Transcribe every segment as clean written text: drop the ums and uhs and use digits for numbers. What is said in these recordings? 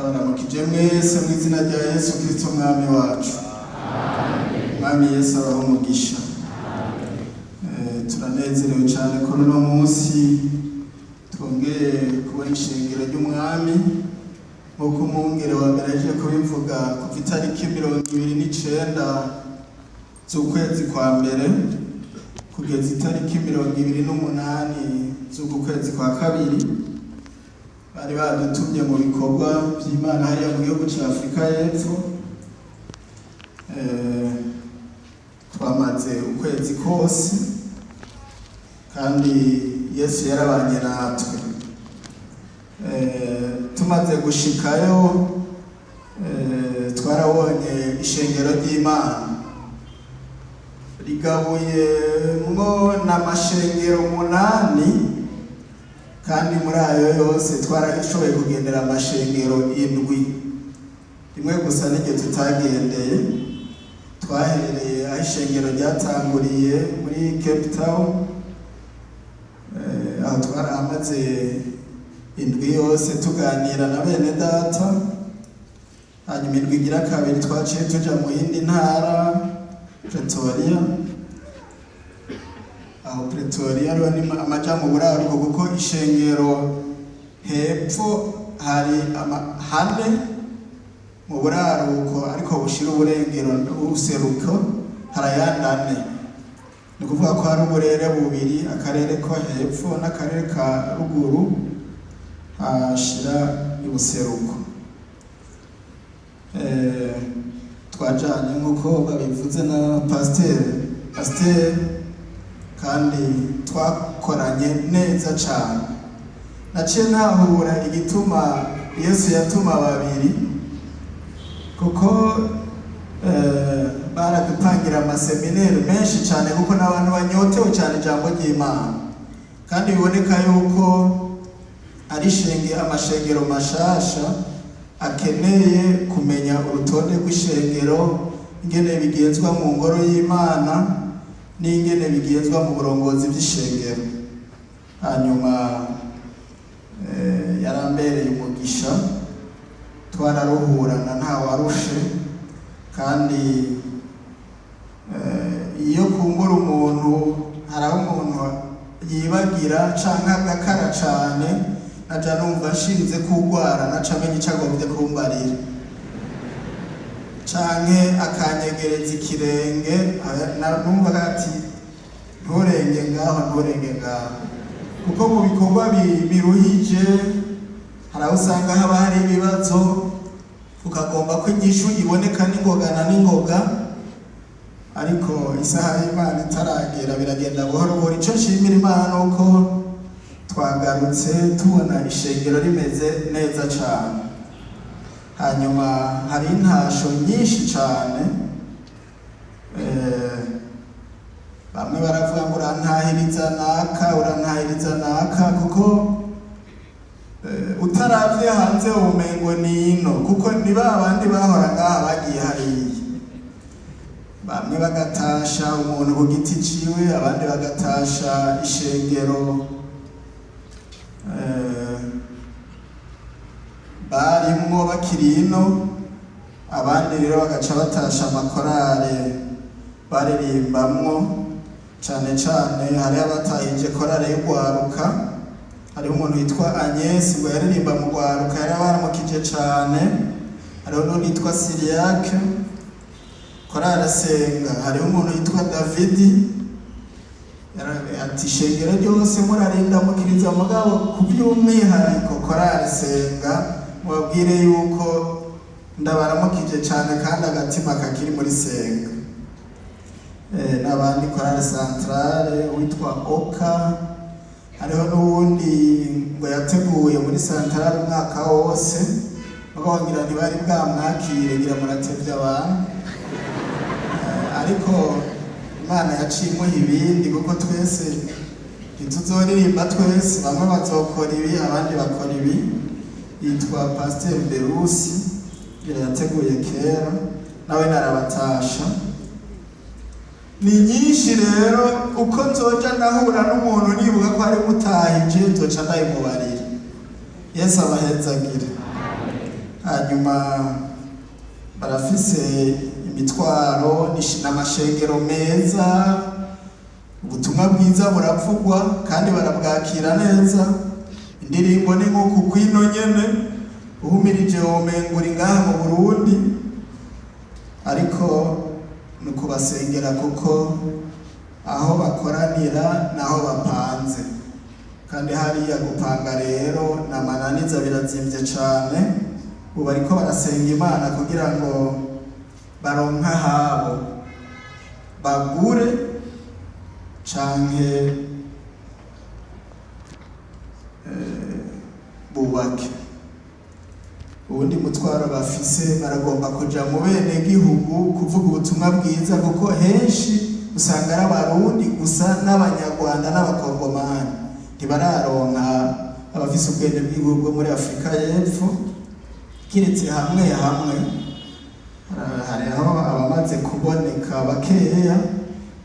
Ndabaramukije mwese mu izina rya Yesu Kristo Mwami wacu. Mwami Yesu abahe umugisha. Turanezerewe cyane ko uno munsi twongeye kubona ishengero ry'Umwami, nk'uko umwungere wa mbere aje kubivuga. Kuva itariki 29 z'ukwezi kwa mbere kugeza itariki 28 z'uku kwezi kwa kabiri, bari badutumye mu bikorwa by'Imana hariya mu gihugu cya Afurika y'Epfo. Twamaze ukwezi kose kandi Yesu yarabanye natwe. Tumaze gushikayo, twarabonye ishengero ry'Imana rigabuyemwo n'amashengero 8, kandi muri ayo yose twarashoboye kugendera amashengero 7. Rimwe gusa niryo tutagendeye. Twahereye aho ishengero ryatanguriye muri Cape Town. Aho twarahamaze indwi yose tuganira na bene data. Hanyuma indwi igira kabiri twaciye tuja mu yindi ntara, Pretoria. Aho Pretoria rero ni amaja mu buraruko, kuko ishengero hepfo hari hane mu buraruko, ariko bushira uburengero ubuseruko hari ayandi ane. Ni ukuvuga ko hari uburere bubiri, akarere ko hepfo n'akarere ka ruguru hashira ibuseruko. Twajanye nk'uko babivuze na pasiteri, kandi twakoranye neza cane. Naciye ntahura igituma Yesu yatuma babiri, kuko baradupangira amaseminari menshi cyane, kuko n'abantu banyotewe cyane ijambo ry'Imana, kandi biboneka yuko ari shenge amashengero mashasha akeneye kumenya urutonde rw'ishengero, ingene bigenzwa mu ngoro y'Imana n'ingene bigenzwa mu burongozi bw'ishengero. Hanyuma yarambereye umugisha, twararuhurana nta warushe. Kandi iyo kumbura umuntu, hari aho umuntu yibagira canke agakara cane, naja numva nshinze kugwara, naca amenya ico agomvye kumbarira, canke akanyegereza ikirenge, numvaga ati: "Nturenge ngaho, nturenge ngaho." Kuko mu bikorwa biruhije hari aho usanga haba hari ibibazo, ukagomba ko inyishu iboneka n'ingoga na n'ingoga, ariko isaha y'Imana itaragera, biragenda buhoro buhoro. Icyo nshimira Imana ni uko twagarutse tubona ishengero rimeze neza cyane. Hanyuma hari intasho nyinshi cyane. Bamwe baravuga ngo urantahiriza naka, urantahiriza naka, kuko utaravye hanze umengo ni ino, kuko ni ba bandi bahora ngaha bagiye hariya. Bamwe bagatasha umuntu ku giti ciwe, abandi bagatasha ishengero barimwo bakiri ino, abandi rero bagaca batasha amakorale baririmbamwo. Cane cane hariho abatahije korale y'ugwaruka. Hariho umuntu yitwa Agnes ngo yaririmba mu gwaruka, yari baramukije cane. Hariho n'undi yitwa Siriake, korale Senga. Hariho umuntu yitwa Davidi ati: "Ishengero ryose murarinda mukiriza, mugabo ku by'umwihariko korale Senga, mubabwire yuko ndabaramukije cane kandi agatima kakiri muri Senga." N'abandi korale Centrale witwa Oka. Hariho n'uwundi ngo yateguye muri Centrale umwaka wose, mugabo ngira ntibari bwamwakire, ngira muratevye abantu. Ariko Imana yaciye imuha ibindi, kuko twese ntituzoririmba twese, bamwe bazokora ibi, abandi bakora ibi. Yitwa Pasiteri Berusi, ngira yateguye kera, nawe narabatasha. Ni nyinshi rero, uko nzoja ndahura n'umuntu nibuka ko ari mutahije, nzoca ndayimubarira. Yesu abahezagire. Hanyuma barafise imitwaro n'amashengero meza, ubutumwa bwiza buravugwa kandi barabwakira neza. Indirimbo ni nk'uku kwino nyene, uhumirije womenga uri ngaha mu Burundi, ariko ni ukubasengera kuko aho bakoranira naho bapanze, kandi hariya gupanga rero ni amananiza, birazimvye cane. Ubu bariko barasenga Imana kugira ngo baronke ahabo bagure canke bubake. Uwundi mutwaro bafise, baragomba kuja mu bene gihugu kuvuga ubutumwa bwiza, kuko henshi usanga ari Abarundi gusa n'Abanyarwanda n'Abakongomani, ntibararonka abafise ubwene bw'igihugu bwo muri Afurika y'Epfo, kiretse hamwe hamwe hariho abamaze kuboneka bakeya.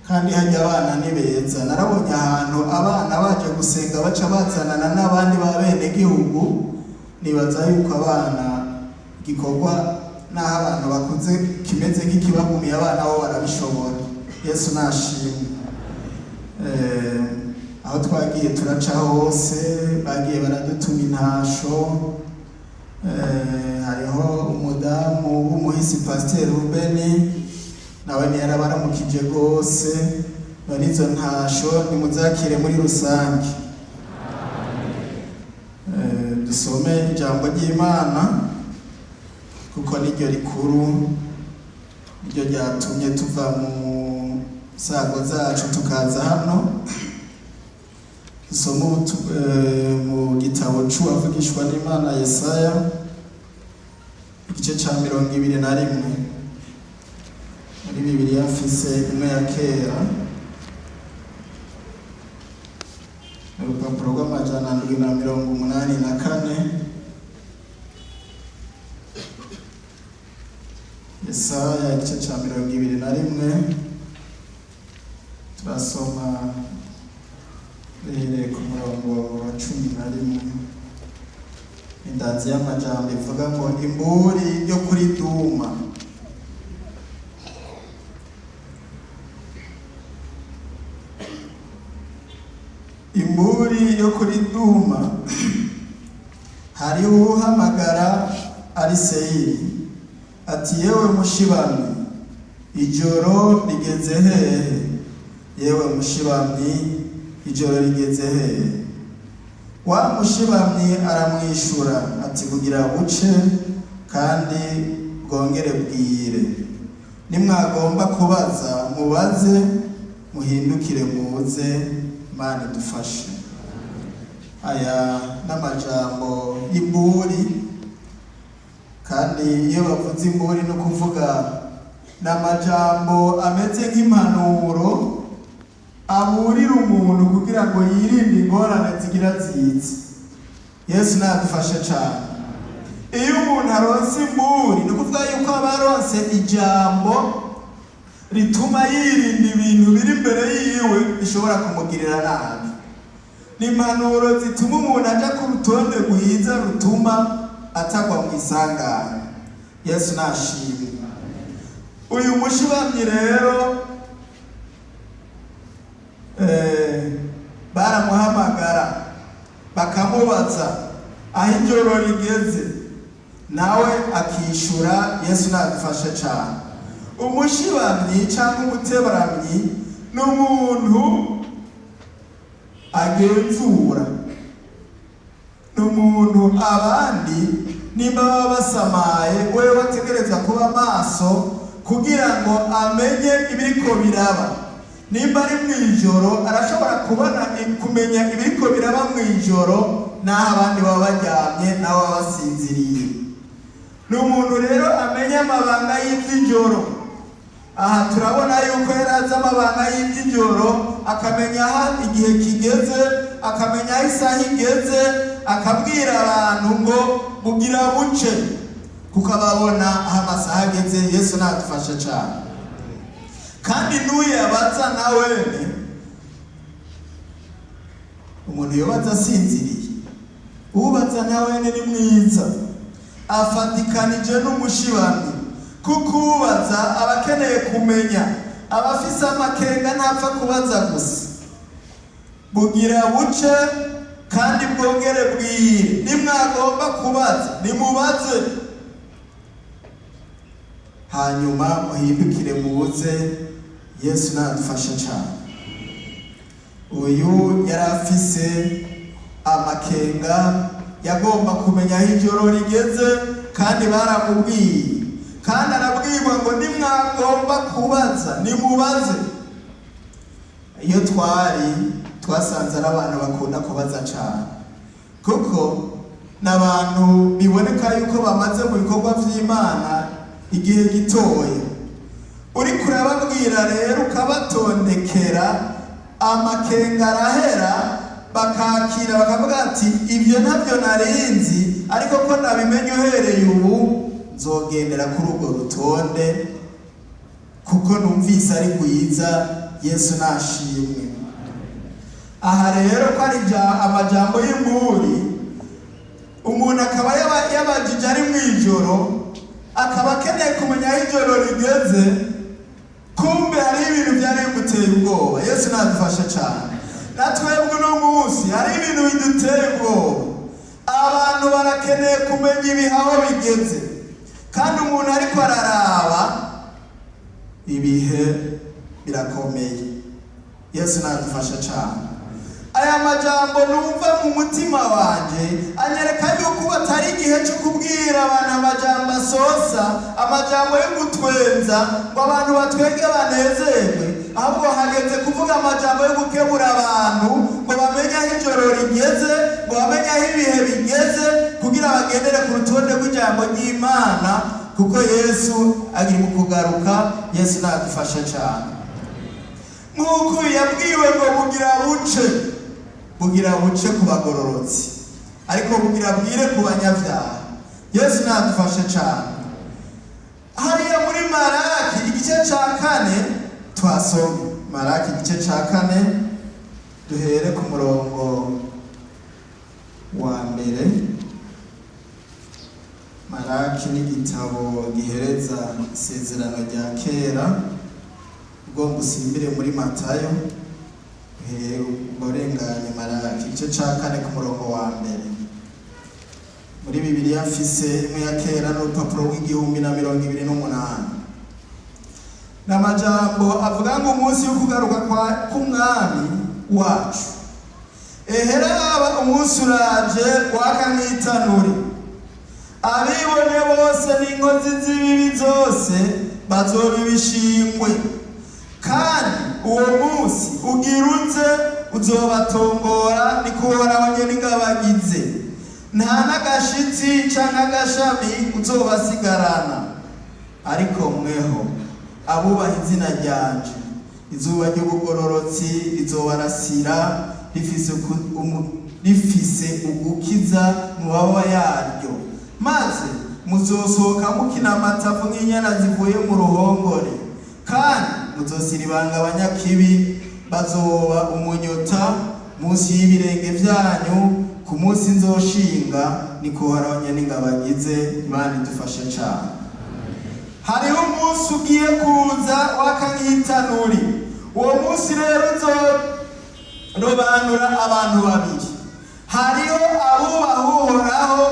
Kandi hajya abana ni beza, narabonye ahantu abana baje gusenga baca bazanana n'abandi ba bene gihugu. Nibaza yuko abana igikorwa, n'aho abantu bakuze kimeze nk'ikibagumiye, abana bo barabishobora. Yesu nashimwe. Aho twagiye turaca hose bagiye baradutuma intasho. Hariho umudamu w'umuhisi Pasiteri Rubeni, nawe ntiyarabaramukije rwose. None izo ntasho nimuzakire muri rusange. Dusome ijambo ry'Imana kuko niryo rikuru, niryo ryatumye tuva mu sago zacu tukaza hano. Dusome mu gitabo c'uwavugishwa n'Imana Yesaya, igice ca 21. Muri Bibiliya mfise imwe ya kera, urupapuro rw'amajana 784. Yesaya igice ca 21, turasoma duhereye ku murongo wa 11. Indanzi y'amajambo ivuga ngo imburi yo kuri Duma. Imburi yo kuri Duma, hariho uhamagara ari Seyiri ati: "Yewe mushibamyi, ijoro rigeze hehe? Yewe mushibamyi, ijoro rigeze hehe?" Wa mushibamyi aramwishura ati: "Bugira buce kandi bwongere bwire. Nimwagomba kubaza mubaze, muhindukire muze." Imana idufashe. Aya n'amajambo y'imburi, kandi iyo bavuze imburi no kuvuga n'amajambo ameze nk'impanuro aburira umuntu kugira ngo yirinde ingorane zigira ziza. Yesu nadufashe cyane. Iyo umuntu aronse imburi, ni ukuvuga yuko aba aronse ijambo rituma yirinda ibintu biri imbere yiwe bishobora kumugirira nabi. Ni impanuro zituma umuntu aja ku rutonde rwiza rutuma atagwa mu isanganya. Yesu nashimwe. Uyu mushibamyi rero baramuhamagara bakamubaza aho ijoro rigeze, nawe akishura. Yesu nadufashe cyane. Umushibamyi cyangwa umutebaramyi ni umuntu agenzura, ni umuntu abandi nimba baba basamaye wewe bategereza kuba maso kugira ngo amenye ibiriko biraba. Nimba ari mu ijoro, arashobora kubona, kumenya ibiriko biraba mu ijoro n'aho abandi baba baryamye, n'aho baba basinziriye. Ni umuntu rero amenya amabanga y'iby'ijoro. Aha turabona yuko yari azi amabanga y'iby'ijoro, akamenya aho igihe kigeze, akamenya aho isaha igeze, akabwira abantu ngo bugira buce, kuko ababona aho amasaha ageze. Yesu nadufashe cyane. Kandi n'uyabaza nawene, umuntu yobaza asinziriye, ubaza nawene ni mwiza. Afatikanije n'umushibamyi, kuko ubaza aba akeneye kumenya, abafise amakenga ntapfa kubaza gusa. Bugira buce kandi bwongere bwire, nimwagomba kubaza nimubaze, hanyuma muhindukire muze. Yesu nadufashe cyane. Uyu yari afise amakenga, yagomba kumenya aho ijoro rigeze, kandi baramubwiye, kandi arabwirwa ngo nimwagomba kubaza nimubaze. Iyo twari twasanze ari abantu bakunda kubaza cyane, kuko n'abantu biboneka yuko bamaze mu bikorwa by'Imana igihe gitoya. Uriko urababwira rero ukabatondekera, amakenga arahera, bakakira, bakavuga ati: "Ibyo ntabyo narinzi, ariko ko nabimenye uhereye ubu nzogendera kuri urwo rutonde kuko numvise ari rwiza." Yesu nashimwe. Aha rero ko ari amajambo y'imburi, umuntu akaba yabajije ari mu ijoro, akaba akeneye kumenya aho ijoro rigeze, kumbe hariho ibintu byari bimuteye ubwoba. Yesu nadufashe cyane. Na twebwe uno munsi hari ibintu biduteye ubwoba. Abantu barakeneye kumenya ibihe aho bigeze, kandi umuntu ariko araraba ibihe birakomeye. Yesu nadufasha cyane. Aya majambo numva mu mutima wanje anyereka yuko ubu atari igihe cyo kubwira abantu amajambo asosa, amajambo yo gutwenza ngo abantu batwenge banezerwe, ahubwo hageze kuvuga amajambo yo gukebura abantu ngo bamenye aho ijoro rigeze, ngo bamenye aho ibihe bigeze, kugira bagendere ku rutonde rw'ijambo ry'Imana, kuko Yesu ari mu kugaruka. Yesu nadufasha cyane. Nk'uko yabwiwe ngo bugira buce, bugira buce ku bagororotsi, ariko bugira bwire ku banyabyaha. Yesu nadufashe cyane. Hariya muri Maraki igice cya 4 twasomye, Maraki igice cya 4, duhere ku murongo wa 1. Maraki ni igitabo gihereza isezerano rya kera. Ugomba usimbire muri Matayo, urenganye Maraki igice cya 4 ku murongo wa 1. Muri Bibiliya mfise imwe ya kera n'urupapuro rw'1028. Ni amajambo avuga ngo umunsi wo kugaruka k'umwami wacu. Eheraba, umunsi uraje waka nk'itanuri, abibone bose n'inkozi z'ibibi zose bazoba ibishingwe, kandi uwo munsi ugira uze uzobatongora, niko Uhoraho nyene ingabo agize. Nta n'agashitsi canke agashami uzobasigarana. Ariko mweho abubaha izina ryanje, izuba ry'ubugororotsi rizobarasira rifise ugukiza mu mababa yaryo, maze muzosohoka mukina amatavu nk'inyana zivuye mu ruhongore, kandi muzosiribanga abanyakibi, bazoba umunyota munsi y'ibirenge byanyu ku munsi nzoshinga, niko Uhoraho n'ingabo agize. Imana idufashe cyane. Hariho umunsi ugiye kuza waka nk'itanuri. Uwo munsi rero uzorobanura abantu babiri. Hariho abubaha Uhoraho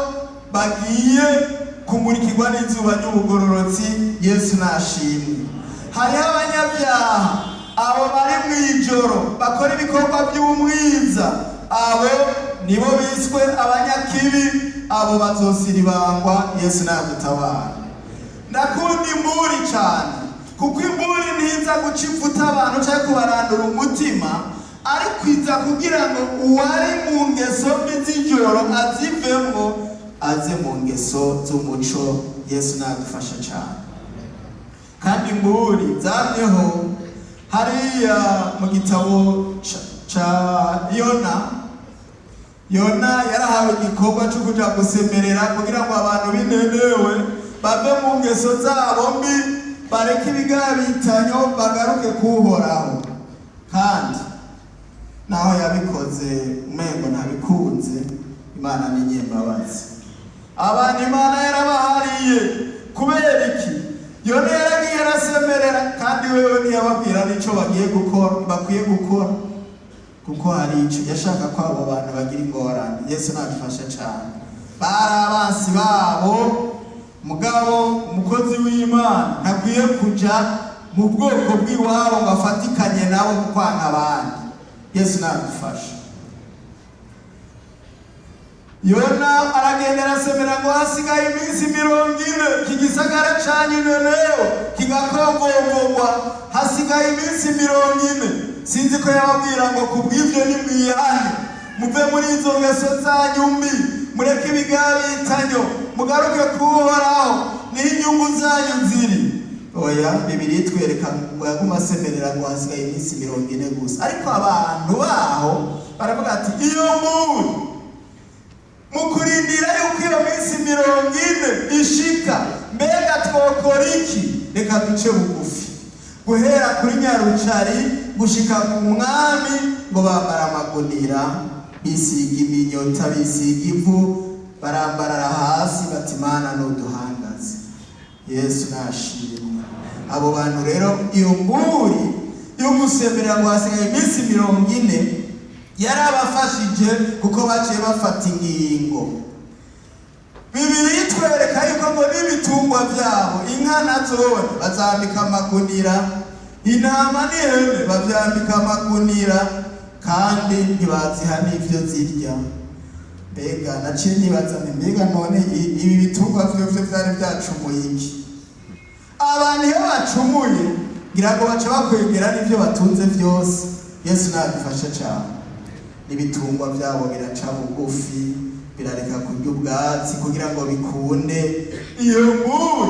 bagiye kumurikirwa n'izuba ry'ubugororotsi. Yesu nashimwe. Hariho abanyabyaha, abo bari mu ijoro bakora ibikorwa by'umwiza, abo nibo biswe abanyakibi, abo bazosiribangwa. Yesu nadutabara. Ndakunda imburi cyane, kuko imburi ntiza guca imfuta abantu cyangwa kubarandura umutima, ariko iza kugira ngo uwari mu ngeso mbi z'ijoro azivemwo aze mu ngeso z'umuco. Yesu nadufasha cyane. Kandi imburi zamyeho hariya mu gitabo ca Yona. Yona yarahawe igikorwa cyo kuja gusemerera kugira ngo abantu b'inenewe bave mu ngeso zabo mbi, bareke ibigabitanyo, bagaruke kuhoraho. Kandi naho yabikoze umengo ntabikunze, Imana ni nyembabazi. Abantu Imana yarabahariye. Kubera iki? Yona yaragiye arasemerera, kandi wewe ntiyababwira n'icyo bagiye gukora, bakwiye gukora, kuko hari icyo yashaka ko abo bantu bagira ingorane. Yesu nadufashe cyane. Bari abansi babo, mugabo umukozi w'Imana ntakwiye kuja mu bwoko bw'iwabo ngo afatikanye nabo mu kwanka abandi. Yesu nadufashe. Yona aragenda arasemera ngo hasigaye iminsi 40 iki gisagara ca Ninewe kigakongombogwa, hasigaye iminsi 40. Sinzi ko yababwira ngo kubw'ivyo nimwihane, muve muri izo ngeso zanyu mbi, mureke ibigabitanyo, mugaruke kuhoraho, niho inyungu zanyu ziri. Oya, Bibiliya itwereka ngo yaguma asemerera ngo hasigaye iminsi 40 gusa, ariko abantu baho baravuga ati iyo mburi mu kurindira yuko iyo minsi 40 ishika, mbega twokora iki? Reka duce bugufi. Guhera kuri nyarucari gushika ku mwami, ngo bambara amagunira, bisiga iminyota, bisiga ivu, barambarara hasi, bati Imana nuduhangaze. Yesu nashimwe. Abo bantu rero, iyo mburi yo gusemerera ngo hasigaye iminsi 40 yarabafashije, kuko baciye bafata ingingo. Bibiliya itwereka yuko ngo n'ibitungwa byabo, inka nazo bazambika amagunira, intama n'ihene bavyambika amagunira, kandi ntibaziha n'ivyo zirya. Mbega naciye nibaza nti mbega none ibi bitungwa vyovyo vyari vyacumuye iki? Abantu iyo bacumuye, ngira ngo baca bakwegera n'ivyo batunze vyose. Yesu nadufashe cane. N'ibitungwa byabo biraca bugufi, birareka kurya ubwatsi kugira ngo bikunde iyo nkuru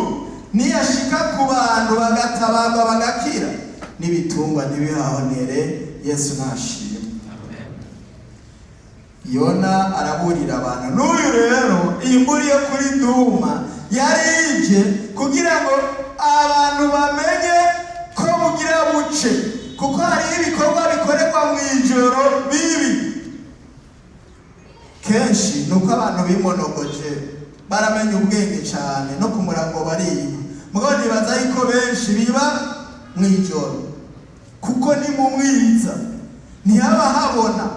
niyashika ku bantu bagatabarwa bagakira, n'ibitungwa ntibihahonere. Yesu nashimwe. Yona araburira abantu. N'uyu rero, iyi mburi yo kuri Duma yari ije kugira ngo abantu bamenye ko bugira buce, kuko hariho ibikorwa bikorerwa mu ijoro bibi. Kenshi ni uko abantu bimonogoje, baramenya ubwenge cyane, no ku murango bariba. Mugabo nibaza yuko benshi biba mu ijoro, kuko ni mu mwiza ntihaba habona.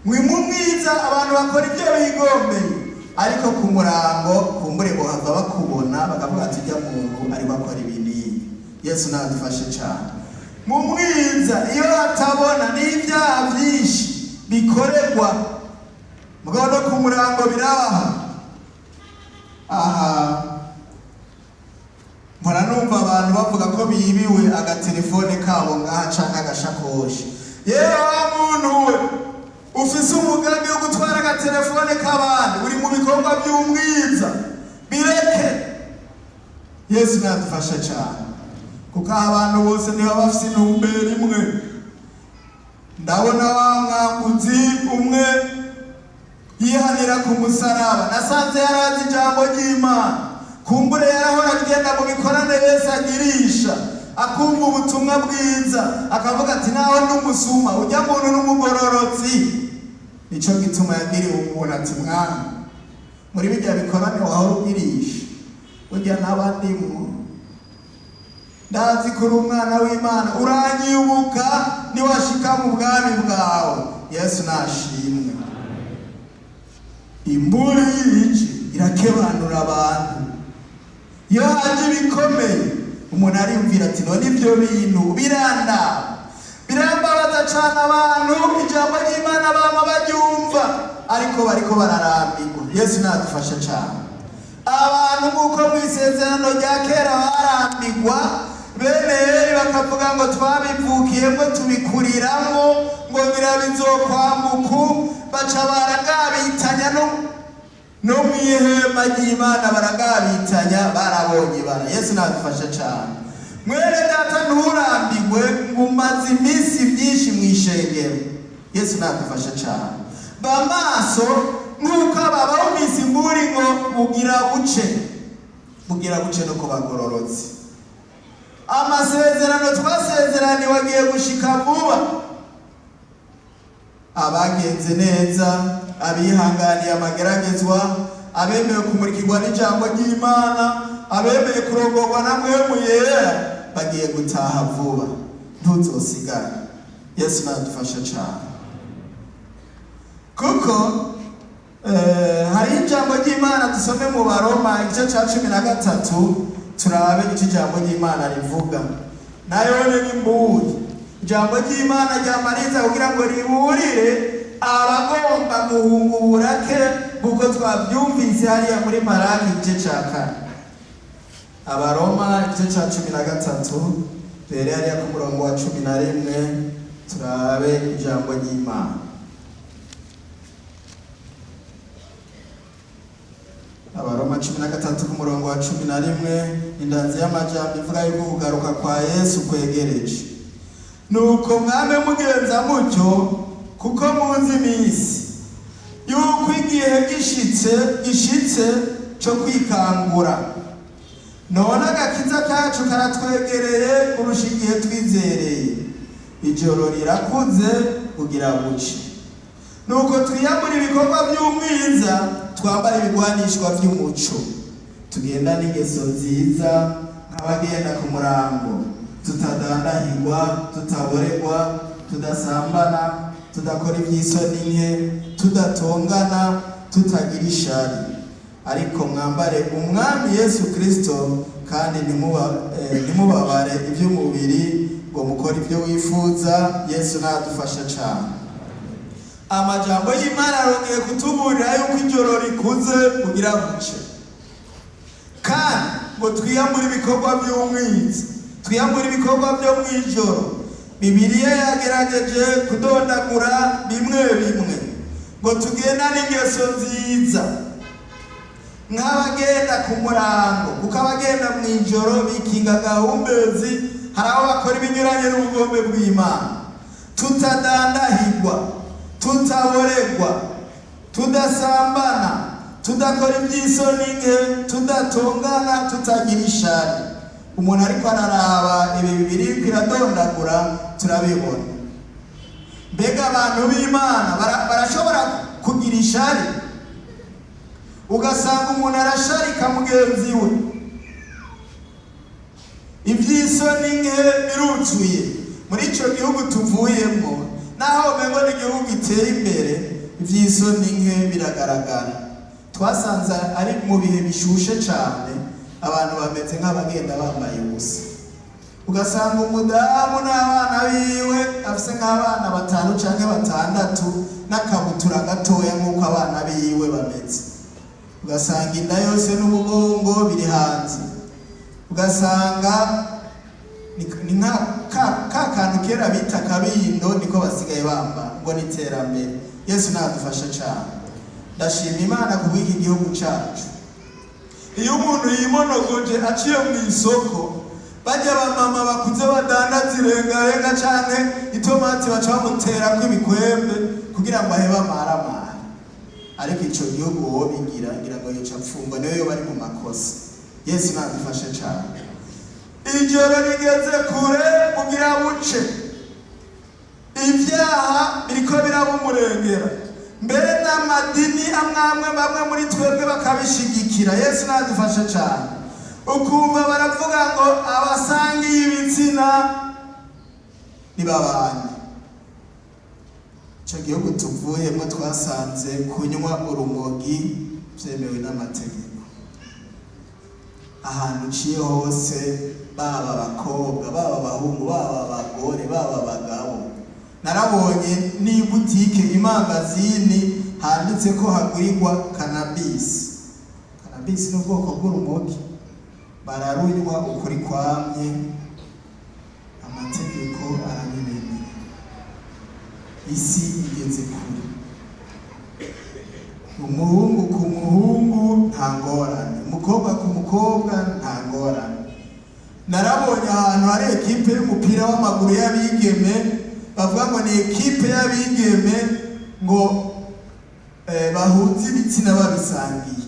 Mu mwiza abantu bakora ibyo bigombeye, ariko ku murango kumbure bohava bakubona, bakavuga ati ujya muntu ariko akora ibi n'ibi. Yesu nadufashe cyane. Mu mwiza iyo hatabona n'ibyaha byinshi bikorerwa, mugabo no ku murango birabaha. Aha mpora numva abantu bavuga ko bibiwe agatelefone kabo ngaha canke agashakoshi. Yewe wa muntu we ufise umugambi wo gutwara agatelefone k'abandi, uri mu bikorwa by'umwiza, bireke. Yesu nadufashe cyane, kuko abantu bose niba bafise intumbero imwe. Ndabona wa mwambuzi umwe yihanira ku musaraba, nasanze yarazi ijambo ry'Imana. Kumbure yarahora agenda mu bikorane Yesu agirisha, akumva ubutumwa bwiza, akavuga ati naho n'umusuma, ujya muntu n'umugororotsi. Nico gituma yagiriwe umuntu ati mwana, muri bijya bikorane wahora ugirisha, burya n'abandimwo, ndazi kuri umwana w'Imana, uranyibuka niwashika mu bwami bwawe. Yesu nashimwe. Imburi y'iki irakebanura abantu. Iyo haje ibikomeye, umuntu ariyumvira ati none ibyo bintu birandaba, birambabaza cane. Abantu ijambo ry'Imana bama baryumva, ariko bariko bararambirwa. Yesu nadufashe cane. Abantu nk'uko mu isezerano rya kera barambirwa, bene Eri bakavuga ngo twabivukiyemo, tubikuriramo, ngo ngira bizokwambuku, baca baragabitanya no mu ihema ry'Imana, baragabitanya, barabonye bara. Yesu nadufashe cane. Mwene data, nturambirwe ngo umaze iminsi myinshi mu ishengero. Yesu nadufashe cane. Ba maso nk'uko aba bumvise imburi ngo bugira buce, bugira buce no kubagororotse. Amasezerano twasezeraniwe agiye gushika vuba. Abagenze neza, abihanganiye amageragezwa. Abemeye kumurikirwa n'ijambo ry'Imana, abemeye kurongorwa na Mpwemu Yera, bagiye gutaha vuba. Ntuzosigare. Yesu nadufashe cyane, kuko hariho ijambo ry'Imana. Dusome mu Baroma igice cya 13, turabe icyo ijambo ry'Imana rivuga. Nayo ni imburi, ijambo ry'Imana ryamariza kugira ngo riburire abagomba guhunga uburake, kuko twabyumvise hariya muri Maraki igice cya 4. Abaroma igice cya 13, duhere hariya ku murongo wa 11, turabe ijambo ry'Imana. Abaroma 13 ku murongo wa 11, indanzi y'amajambo ivuga yuko kugaruka kwa Yesu kwegereje. Nuko mwame mugenza mutyo, kuko muzi iminsi yuko igihe gishitse cyo kwikangura. None agakiza kacu karatwegereye kurusha igihe twizereye. Ijoro rirakuze kugira buce. Nuko twiyambura ibikorwa by'umwiza, twambara ibigwanishwa by'umuco. Tugenda n'ingeso nziza nk'abagenda ku murango, tutadandahirwa, tutaboregwa, tudasambana, tudakora iby'isoni nke, tudatongana, tutagira ishari. Ariko mwambare Umwami Yesu Kristo, kandi ntimubabare iby'umubiri ngo mukore ibyo wifuza. Yesu nadufasha cyane. Amajambo y'Imana arongeye kutuburira yuko ijoro rikuze kugira buce, kandi ngo twiyambure ibikorwa by'umwiza, twiyambure ibikorwa byo mu ijoro. Bibiliya yagerageje kudondagura bimwe bimwe, ngo tugendane ingeso nziza nk'abagenda ku murango, kuko abagenda mu ijoro bikinga gahumbezi, hari aho bakora ibinyuranye n'ubugombe bw'Imana. Tutadandahirwa, tutaboregwa, tudasambana, tudakora iby'isoni nke, tudatongana, tutagira ishari. Umuntu ariko araraba ibi bibiri iriko iradondagura, turabibona. Mbega abantu b'Imana barashobora kugira ishari, ugasanga umuntu arasharika mugenzi we. Iby'isoni nke biruzuye muri ico gihugu tuvuyemo. Naho umengo n'igihugu giteye imbere, iby'isoni nke biragaragara. Twasanze ari mu bihe bishushe cyane, abantu bameze nk'abagenda bambaye ubusa. Ugasanga umudamu n'abana biwe, afise nk'abana batanu canke batandatu, n'akabutura gatoya nk'uko abana biwe bameze. Ugasanga inda yose n'umugongo biri hanze. Ugasanga ni nka ka kantu kera bita kabindo, niko basigaye bambara ngo ni iterambere. Yesu nadufasha cyane. Ndashima Imana kubw'iki gihugu cacu. Iyo umuntu yimonogoje aciye mu isoko, bajya abamama bakuze badandaza irengarenga canke itomati, baca bamuterako ibikwembe kugira ngo ahebe amaramara. Ariko ico gihugu wowe bigira ngira ngo yoca apfungwa, niyo yoba ari mu makosa. Yesu nadufashe cane. Ijoro rigeze kure kugira buce, ibyaha biriko biraba umurengera, mbere n'amadini amwamwe, bamwe muri twebwe bakabishigikira. Yesu nadufashe cane. Ukumva baravuga ngo abasangiye ibitsina ntibabanye. Ico gihugu tuvuyemo twasanze kunywa urumogi vyemewe n'amategeko. Ahantu uciye hose, baba abakobwa, baba abahungu, baba abagore, baba abagabo. Narabonye n'ibutike, imangazini, handitse ko hagurirwa cannabis. Cannabis ni ubwoko bw'urumogi, bararunywa ukuri kwamye, amategeko arabibemera. Isi igeze kure. Umuhungu ku muhungu nta ngorane, umukobwa ku mukobwa nta ngorane. Narabonye ahantu hari ekipe y'umupira w'amaguru y'abigeme, bavuga ngo ni ekipe y'abigeme ngo bahuze ibitsina babisangiye,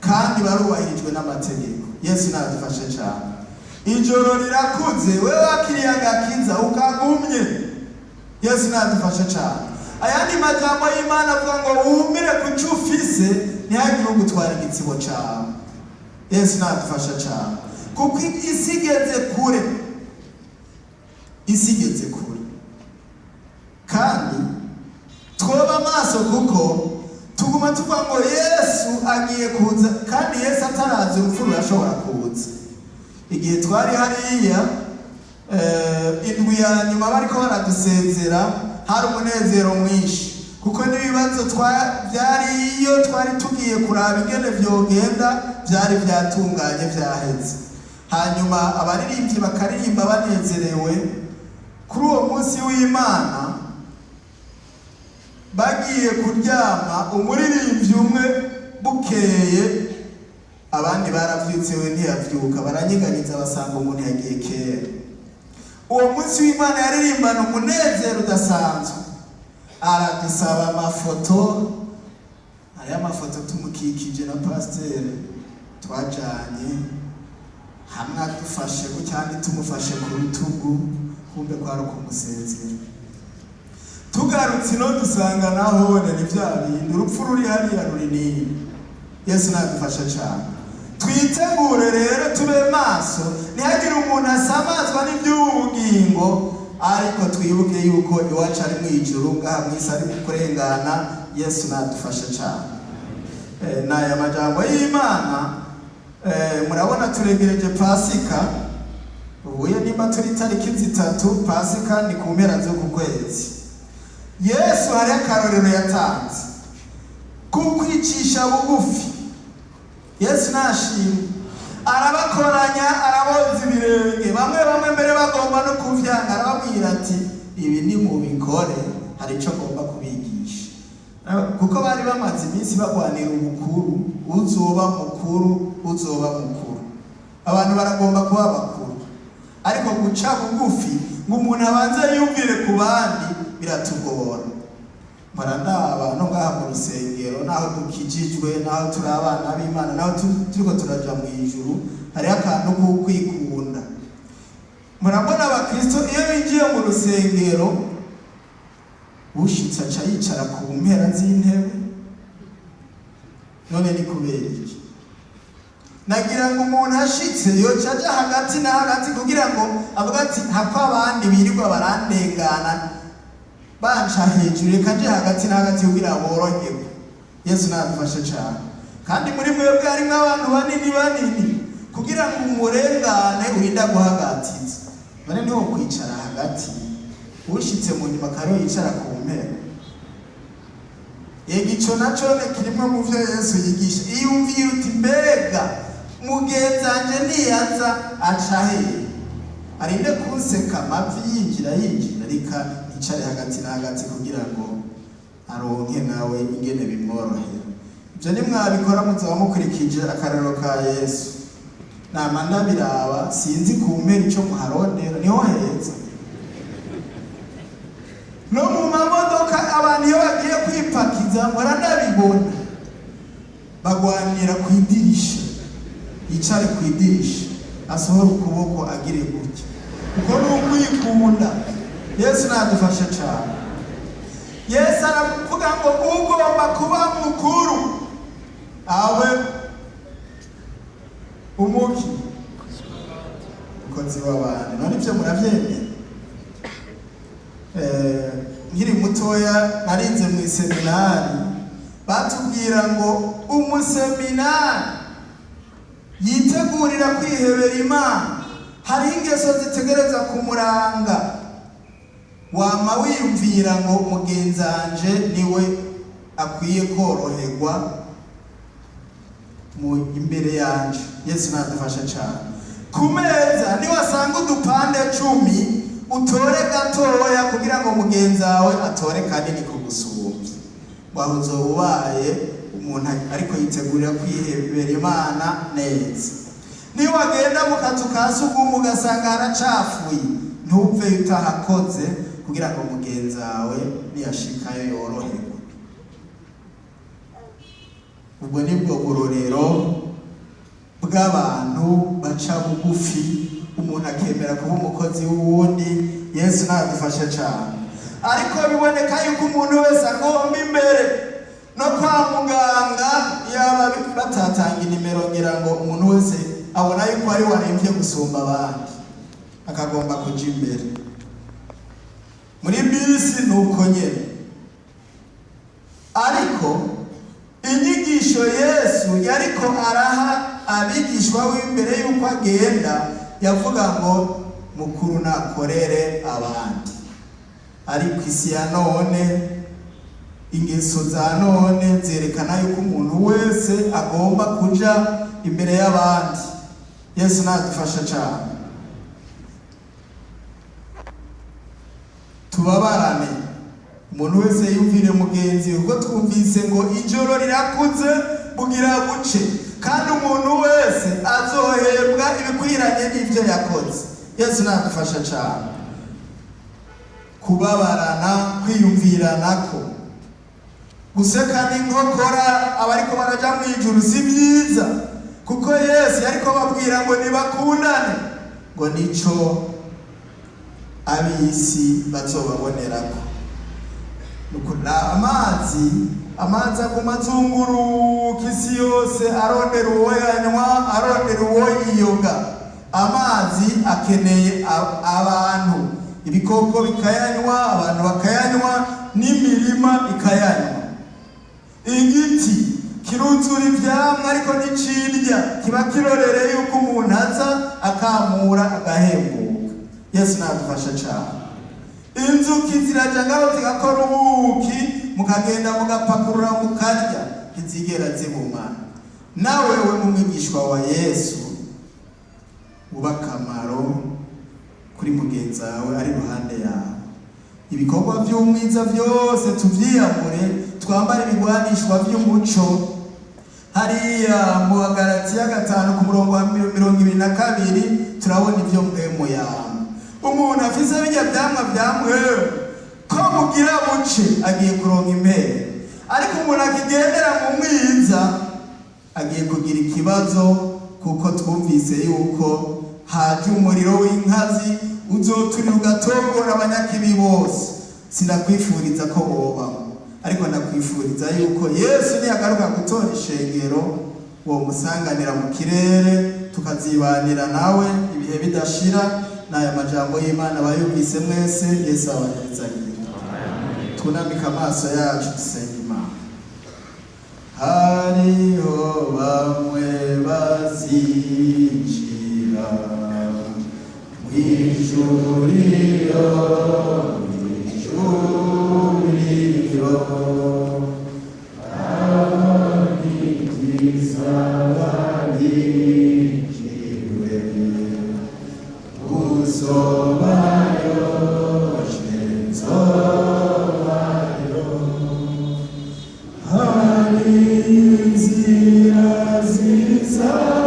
kandi barubahirijwe n'amategeko. Yesu nadufashe cyane. Ijoro rirakuze, we wakiriye agakiza ukagumye. Yesu nadufashe cyane. Ayandi majambo y'Imana avuga ngo wumire ku cyo ufise. Ntihagire ugutwara igitsibo cawe. Yesu nadufasha cane, kuko isi igeze kure, isi igeze kure, kandi twoba amaso, kuko tuguma tuvuga ngo Yesu agiye kuza, kandi Yesu ataraza urupfu rurashobora kuza. Igihe twari hariya indwi ya nyuma bariko baradusezera, hari umunezero mwinshi, kuko n'ibibazo byari iyo twari tugiye kuraba ingene vyogenda byari vyatunganye, vyaheze. Hanyuma abaririmbyi bakaririmba banezerewe. Kuri uwo munsi w'Imana bagiye kuryama, umuririmbyi umwe bukeye abandi baravyutse, we ntiyavyuka. Baranyiganyiza, basanga umuntu yagiye kera. Uwo munsi w'Imana yaririmbana umunezero udasanzwe, aradusaba amafoto. Hariyo amafoto tumukikije na pasiteri twajanye hamwe, adufashe cyane, tumufashe ku rutugu, kumbe kwari ukumusezera. Tugarutse ino dusanga nahone ni bya bindi, urupfu ruri hariya ruri nini. Yesu nadufasha cyane. Twitegure rero, tube maso, ntihagire umuntu asamazwa n'iby'ubu bugingo, ariko twibuke yuko iwacu ari mu ijuru, ngaha mu isi ari mu kurengana. Yesu nadufasha cyane. Ni aya majambo y'Imana. Murabona turegereje Pasika ubuye, nimba turi tariki 3, Pasika ni ku mpera z'uku kwezi. Yesu hari akarorero yatanze kukwicisha bugufi. Yesu nashimwe, arabakoranya, araboza ibirenge. Bamwe bamwe mbere bagomba no kuvyanga, arababwira ati: "Ibi ni mubikore, hari ico ngomba kubigisha." Kuko bari bamaze iminsi bagwanira ubukuru, uzoba mukuru, uzoba mukuru. Abantu baragomba kuba bakuru, ariko guca bugufi ngo umuntu abanze yumvire ku bandi biratugora. Mpora ndaba no ngaha mu rusengero, naho dukijijwe, naho turi abana b'Imana, naho turiko turaja mu ijuru, hariho akantu k'ukwikunda. Murabona abakristo iyo binjiye mu rusengero, ushitse aca yicara ku mpera z'intebe. None ni kubera iki? Nagira ngo umuntu ashitse yoca aja hagati na hagati, kugira ngo avuga ati: "Hako abandi birirwa barandengana banca hejuru, reka nje hagati na hagati kugira boroherwe." Yesu nadufashe cyane. Kandi muri mwebwe harimwo abantu banini banini, kugira ngo umurengane urinda guhagatiza. None niho kwicara hagati, ushitse mu nyuma kariho yicara ku mpera. Yego, ico naco ni kirimwe mu vyo Yesu yigisha. Iyumvira uti: "Mbega mugenzanje niyaza aca hehe? Arinde kunseka amavi yinjira yinjira, reka yicare hagati na hagati kugira ngo aronke nawe ingene bimworohera." Ibyo nimwabikora muzaba mukurikije akarero ka Yesu. Nama ndabiraba, sinzi ku mpera ico muharondera, niho heza. No mu mamodoka abantu iyo bagiye kwipakiza, mpora ndabibona, bagwanira ku idirisha, yicare ku idirisha, asohora ukuboko agire gutya. Uko ni ukwikunda. Yesu nadufashe cyane. Yesu aravuga ngo ugomba kuba mukuru abe umuki umukozi w'abandi. None ibyo murabyemera? Nkiri mutoya narinze mu iseminari, batubwira ngo umuseminari yitegurira kwihebera Imana hariho ingeso zitegereza kumuranga. Wama wiyumvira ngo mugenzanje niwe akwiye koroherwa mu imbere yanje. Yesu nadufasha cyane. Ku meza niwasanga udupande 10, utore gatoya kugira ngo mugenzi wawe atore kanini kugusumbya. Waho uzoba ubaye umuntu ariko yitegurira kwihebera Imana neza. Niwagenda mu kazu ka sugumwe ugasanga haracafuye, ntupfe utahakoze kugira ngo mugenzi wawe niyashikayo yoroherwe. Ubwo nibwo burorero bw'abantu baca bugufi, umuntu akemera kuba umukozi w'uwundi. Yesu nadufashe cyane. Ariko biboneka yuko umuntu wese agomba imbere. No kwa muganga yaba batatanga inimero, ngira ngo umuntu wese abona yuko ari waremvye gusumba abandi, akagomba kuja imbere. Muri bisi ni uko nyene. Ariko inyigisho Yesu yariko araha abigishwa w'imbere y'uko agenda, yavuga ngo mukuru nakorere abandi. Ariko isi ya none, ingeso za none zerekana yuko umuntu wese agomba kuja imbere y'abandi. Yesu nadufasha cyane. Tubabarane, umuntu wese yumvire mugenzi we, kuko twumvise ngo ijoro rirakuze bugira buce, kandi umuntu wese azohembwa ibikwiranye n'ibyo yakoze. Yesu nadufasha cyane. Kubabarana, kwiyumviranako, guseka n'inkokora abariko baraja mu ijuru si byiza, kuko Yesu yariko babwira ngo nibakundane, ngo nico ab'isi bazobabonerako. Nukuna amazi aguma azunguruka isi yose, arondera uwo yanywa, arondera uwo yiyoga. Amazi akeneye abantu, ibikoko bikayanywa, abantu bakayanywa, n'imirima ikayanywa. Igiti kiruzura ivyamwa, ariko nicirya, kiba kirorere yuko umuntu aza akamura agahembuka. Yesu nadufasha cane. Inzuki ziraja ngaho zigakora ubuki, mukagenda mugapakurura mukarya, ntizigera zibumana. Nawe we mumwigishwa wa Yesu, uba akamaro kuri mugenzi wawe ari iruhande yawe. Ibikorwa by'umwiza byose tuvyiyambure, twambare ibigwanishwa by'umuco. Hariya mu Bagalatiya 5 ku murongo wa 22 turabona ibyo mpwemu yawe. Umuntu afise bijya vyamwa vya mpwemu, ko bugira buce, agiye kuronka impera. Ariko umuntu akigendera mu mwiza agiye kugira ikibazo, kuko twumvise yuko haje umuriro w'inkazi uzoturira ugatongora abanyakibi bose. Sinakwifuriza ko wobamo, ariko ndakwifuriza yuko Yesu niyagaruka gutora ishengero, uwo musanganira mu kirere, tukazibanira nawe ibihe bidashira. N'aya majambo y'Imana bayumvise mwese, Yesu abahezagire. Twunamike amaso yacu, dusenga Imana. Hariho bamwe bazinjira mw'ijuru iyo, mw'ijuru iyo, abandi byiza babikiwe uzobayo, nzobayo. Hari inzira z'izahabu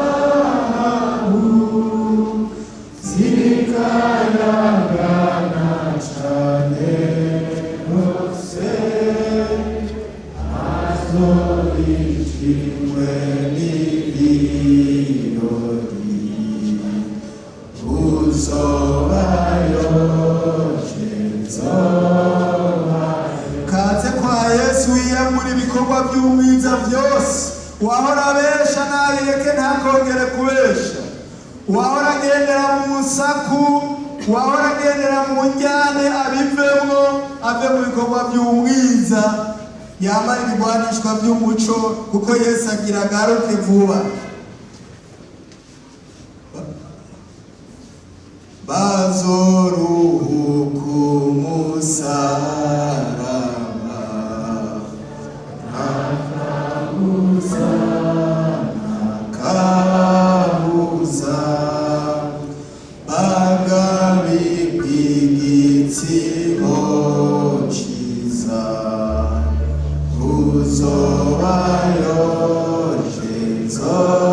zikayangana cane rwose, azobishimwe n'ibirori, uzobayo, nzobayo. Kaze kwa Yesu, wiyambura ibikorwa by'umwiza byose. Uwahora abesha nabireke, ntakongere kubesha. Uwahora agendera mu nsaku, uwahora agendera mu njyane, abivemwo, ave mu bikorwa by'umwiza, yambara ibigwanishwa by'umuco, kuko Yesu agira agaruke vuba. Bazoruhuka umusaraba, nta kabuza, bagabirwa igitsibo ciza, uzobayo, nzobayo.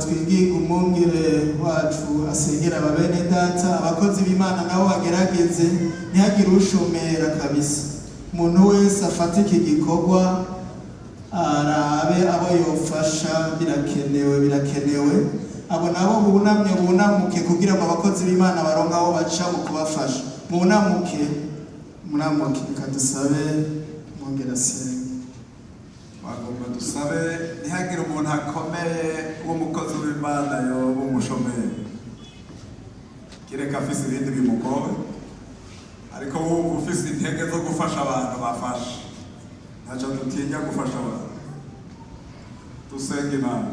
Twinginga umwungere wacu asengera ababene data. Abakozi b'Imana nabo bagerageze, ntihagire ushomera kabisa. Umuntu wese afate iki gikorwa, arabe abo yofasha. Birakenewe, birakenewe. Abo nabo bunamye, bunamuke kugira ngo abakozi b'Imana baronke aho baca mu kubafasha. Munamuke, munamuke. Reka dusabe mwongera asenge. Bagomba dusabe ntihagire umuntu akomeye w'umukozi w'Imana yoba umushomeri, kireka afise ibindi bimugoye. Ariko wumva ufise intege zo gufasha abantu, bafasha. Ntacyo dutinya gufasha abantu. Dusenga Imana.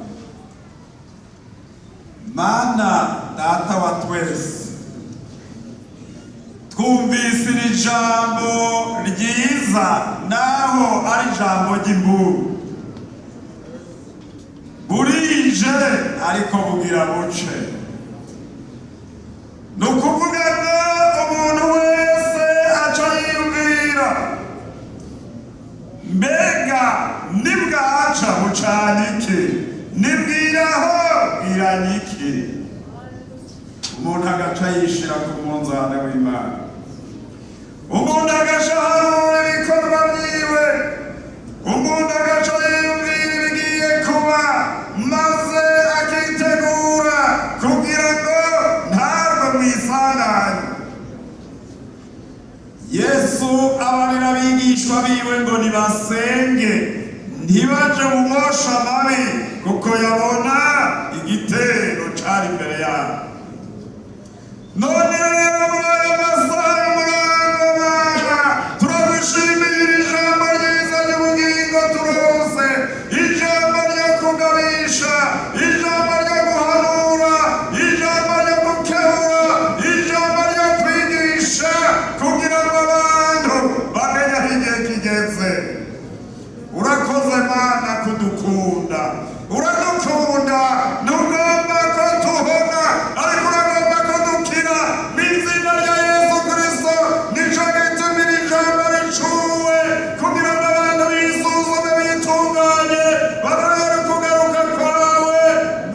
Mana Data wa twese, twumvise iri jambo ryiza, naho ari ijambo ry'imburu. Burije ariko bugira buce. Ni ukuvuga ngo umuntu wese aca yiyumvira: mbega nibwaca bucana iki, nibwiraho bwiranye iki? Umuntu agaca yishira ku munzane w'Imana, umuntu agaca aharura ibikorwa byiwe, umuntu agaca yiyumvira ibigiye kuba, maze akitegura kugira ngo ntabwo mwisanganye. Yesu abarira abigishwa biwe ngo nibasenge ntibaje mu mosha mabi, kuko yabona igitero cari imbere yabo. None rero muri aya masaha y'umurango, Mana, turagushimira ijambo ryiza ry'ubugingo turose, ijambo ryo kugabisha, ijambo ryo guhanura, ijambo ryo gukebura, ijambo ryo kwigisha, kugira ngo abantu bamenye aho igihe kigeze. Urakoze Mana kudukunda. Uradukunda, ntugomba ko tuhona, ariko uragomba ko dukira. Mu izina rya Yesu Kristo, nico gituma iri jambo ricuwe kugira ngo abantu bisuzume, bitunganye, barore kugaruka kwawe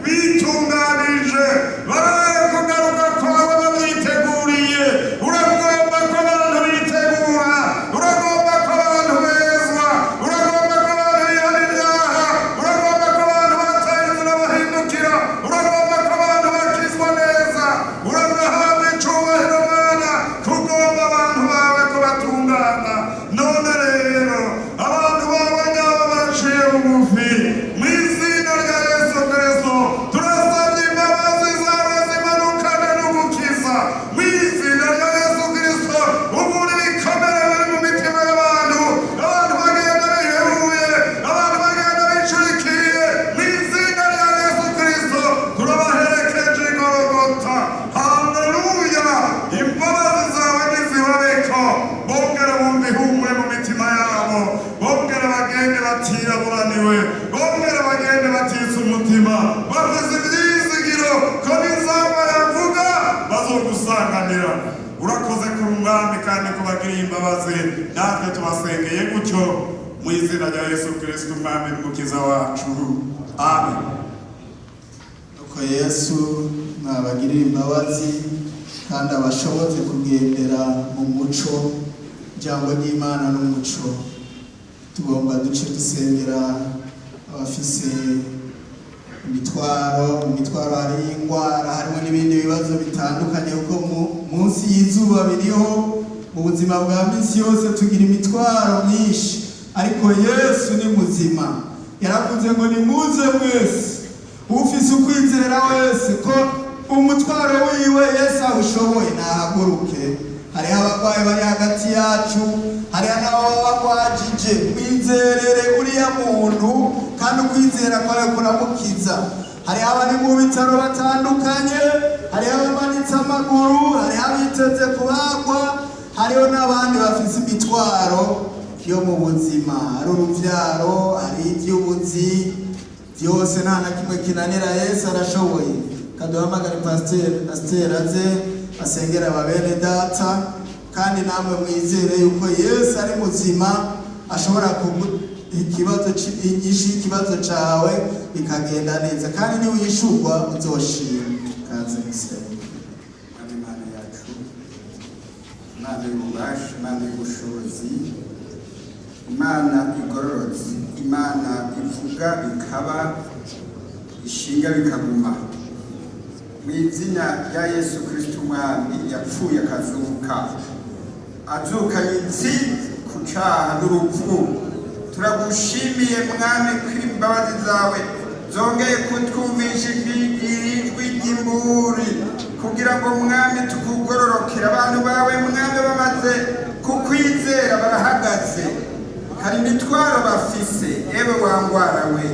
bitunganije, barore kugaruka kwawe babyiteguriye. Uragomba ko abantu bitegura, uragomba ko abantu bezwa, uragomba ko abantu bihana ibyaha, uragomba ko abantu bataye inzira bahindukira, uragomba ko abantu bakizwa neza. Uragahabwa icubahiro Mana, kugomba abantu bawe ko batungana. None rero abantu bawe ngaba baciye bugufi. Mu izina rya Yesu Kristo, turasabye imbabazi zawe zimanukane n'ugukiza. Mu izina rya Yesu Kristo, uvura ibikomere biri mu mitima y'abantu. Abantu bagenda biheruye, abantu bagenda bicurikiye. Mu izina rya Yesu Kristo, turabaherekeje igorogota. Haleluya! Imbabazi zawe nizibabeko, bongere bumve ihumure mu mitima yabo, bongere bagende batiraburaniwe, bongere bagende batitse umutima, bafise ivyizigiro ko n'inzamba yavuga bazogusanganira. Urakoze kuri Umwami kandi kubagiriye imbabazi. Natwe tubasengeye gutyo mu izina rya Yesu Kristo, Umwami n'Umukiza wacu. Amen. Nuko Yesu nabagirira imbabazi kandi abashoboze kugendera mu muco. Ijambo ry'Imana n'umuco. Tugomba duce dusengera abafise imitwaro. Mu mitwaro hari indwara, harimo n'ibindi bibazo bitandukanye, kuko munsi y'izuba biriho. Mu buzima bwa minsi yose tugira imitwaro myinshi, ariko Yesu ni muzima. Yaravuze ngo: "Nimuze mwese, ufise ukwizera wese ko umutwaro wiwe Yesu awushoboye, nahaguruke." Hariho abarwayi bari hagati yacu, hariho n'abo bagwajije. Mwizerere uriya muntu, kandi ukwizera kwawe kuramukiza. Hariho abari mu bitaro batandukanye, hariho abamanitse amaguru, hariho abiteze kubagwa, hariho n'abandi bafise imitwaro yo mu buzima, hari uruvyaro, hari ivy'ubuzi. Byose nta na kimwe kinanira Yesu, arashoboye. Kaduhamagare pasiteri aze asengera ababene data, kandi namwe mwizere yuko Yesu ari muzima, ashobora kugu Ikibazo inyishu y'ikibazo cawe bikagenda neza, kandi niwishurwa uzoshima. Kaze musenga. Mwami Imana yacu, Imana y'ububasha, Imana y'ubushobozi, Imana igororotse, Imana ivuga bikaba, ishinga bikaguma, mu izina rya Yesu Kristo Umwami yapfuye akazuka, azukanye intsinzi ku caha n'urupfu, turagushimiye Mwami ko imbabazi zawe zongeye kutwumvisha ijwi ry'imburi kugira ngo Mwami tukugororokere. Abantu bawe Mwami bamaze kukwizera barahagaze, hari imitwaro bafise. Ewe wangwara we,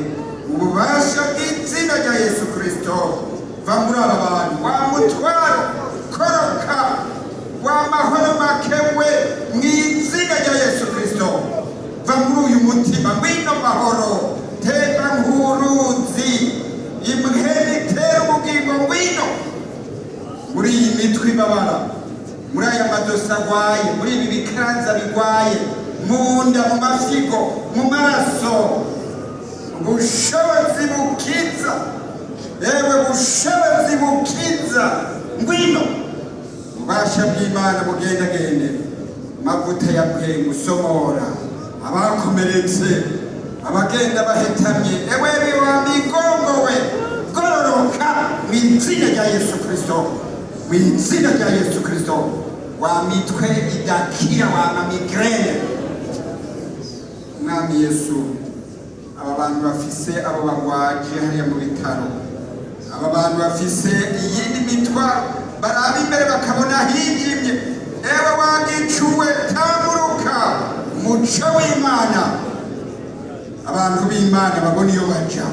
ububasha bw'izina rya Yesu Kristo, va muri aba bantu. Wa mutwaro, koroka. Wa mahoro make we, mu izina rya Yesu Kristo, va muri uyu mutima. Ngwino mahoro, temba nk'uruzi, imheni itera ubugingo, ngwino muri iyi mitwe ibabara, muri aya madosi agwaye, muri ibi bikaranza bigwaye, mu nda, mu mafyigo, mu maraso. Ubushobozi bukiza, yewe bushobozi bukiza, ngwino. Ububasha bw'Imana bugendagende, amavuta ya bwengu usomora abakomeretse, abagenda bahetamye. Ewe wa migongo we, gororoka mu izina rya Yesu Kristo, mu izina rya Yesu Kristo. Wa mitwe idakira, wa ma migraine, Mwami Yesu, aba bantu bafise abo bagwaje hariya mu bitaro, aba bantu bafise iyindi mitwaro, baraba imbere bakabona hijimye, ewe wagicuwe, tamuruka umuco w'Imana, abantu b'Imana babona iyo baja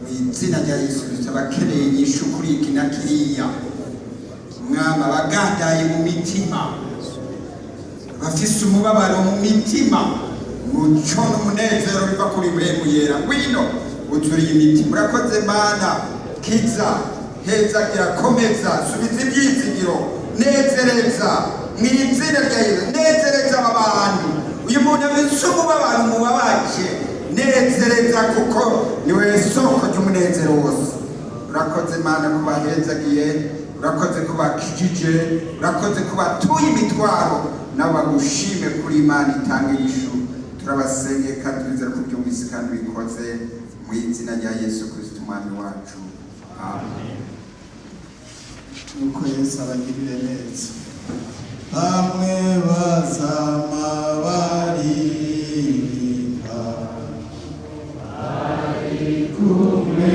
mu izina rya Yesu Kristo. Abakeneye inyishu kuri iki na kiriya, Mwami, abagandaye mu mitima, bafise umubabaro mu mitima, umuco n'umunezero biva kuri Mpwemu Yera, ngwino uzuriye imitima. Urakoze Mana. Kiza, hezagira, komeza, subiza ibyizigiro, nezereza mu izina rya Yesu. Nezereza aba bantu, uyu muntu afise umubabaro mubabaje, nezereza, kuko niwe soko ry'umunezero wose. Urakoze Mana ko bahezagiye, urakoze ko bakijije, urakoze ko batuye imitwaro, nabo bagushime kuri Imana itanga inyishu. Turabasengeye kandi twizera ko byumvise kandi bikoze, mu izina rya Yesu Kristo Umwami wacu, amen. Nuko Yesu abagirire neza. Bamwe bazama baririmba, bari kumwe,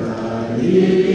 bari